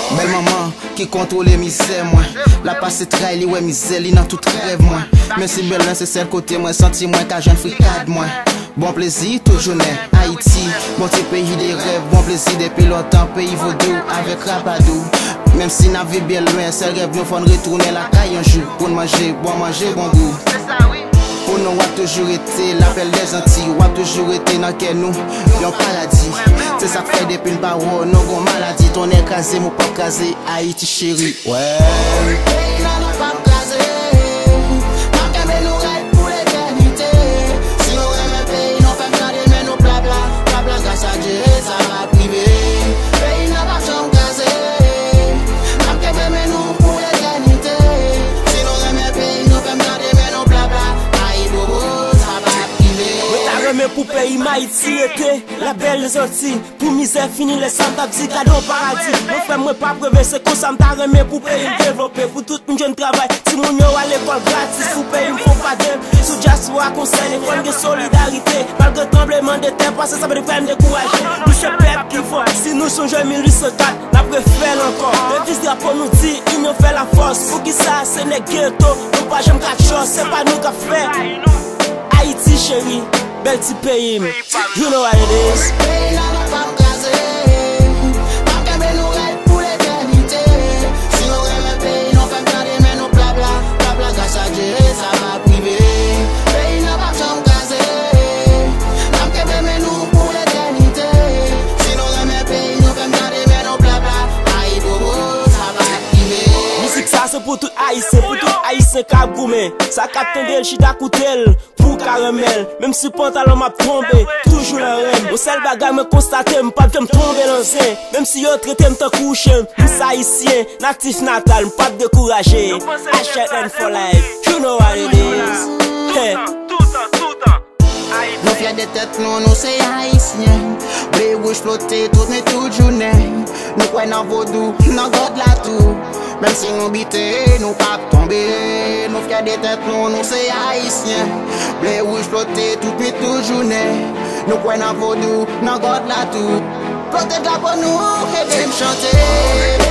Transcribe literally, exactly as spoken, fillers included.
Bèl manman ki kontwole mizè mwen. L ap pase tray, li wè mizè li nan tout rèv mwen. Menm si bèl mwen se sèl kote mwen santi mwen ka jwenn frikad mwen. Bon plezi tout jounen. Ayiti, bon ti peyi de rèv, bon plezi depi lontan, peyi vodou avèk rapadou. Menm si n ap viv byen lwen, sèl rèv nou fò n retounen lakay yon jou pou n manje bon manje bon gou. Pou nou w ap toujou rete lapèl dèzanti, w ap toujou rete nan kè nou yon paradi. Se sa k fè depi n pa wè w nou gon maladi. Tonnè kraze m ou p ap kraze Ayiti cheri. Wè. Peyi nan nou p ap kraze. N ap kenbe nou rèd pou letènite. Si nou renmen peyi nou, fè m tande men nou pla pla, pla pla, gras a Dye sa va prive. Peyi nan p ap janm kraze. N ap kenbe men nou pou letènite. Si nou renmen peyi nou, fè m tande men nou pla pla. Ayibobo, sa va prive. Mwen ta renmen pou peyi m Ayiti rete la bèl zanti. Pou mizè fini, lè sa m t ap di gade yon paradi. Non frè m, mwen p ap reve, se konsa m ta renmen pou peyi m devlope. Pou tout moun jwenn travay, timoun yo al lekòl gratis. Pou peyi m fò pa gen sou dyaspora konsène. Fò n gen solidarite. Malgre tranblemanndetè pase, sa pa dwe fè n dekouraje. Nou se pèp ki fò. Si nou sonje mil uit san kat, n ap refè l ankò. Deviz drapo nou di, inyon fè lafòs. Poukisa se nèg geto nou pa janm ka trust? Se pa nou k ap fè Ayiti cheri, bèl ti peyi m. You know what it is. Peyi nan nou p ap kraze. N ap kenbe nou rèd pou letènite. Si nou renmen peyi nou, fè m tande men nou pla pla, pla pla, gras a Dye sa va prive. Peyi nan p ap janm kraze. N ap kenbe men nou pou letènite. Si nou renmen peyi nou, fè m tande men nou pla pla. Ayibobo, sa va rive. Mizik sa se pou tout Ayisyen, pou tout Ayisyen k ap goumen. Sa k ap tande l, chita koute l pou ka renmen l. Menm si pantalon m ap tonbe, toujou nan ren m. Yon sèl bagay mwen konstate, m p ap janm tonbe nan zen. Menm si yo trete m tankou chen, m se Ayisyen, natif natal, m p ap dekouraje. H L N for life, you know what it is. Hey. Nou fyè de tèt nou, nou se Ayisyen. Ble wouj flote tout nwit tout jounen. Nou kwè nan vodou, nan God la tou. Menm si nou bite, nou p ap tonbe. Nou fyè de tèt nou, nou se Ayisyen. Ble wouj flote tout nwit tout jounen. Nou kwè nan vodou, nan God la tou. Pwote drapo nou, ede m chante.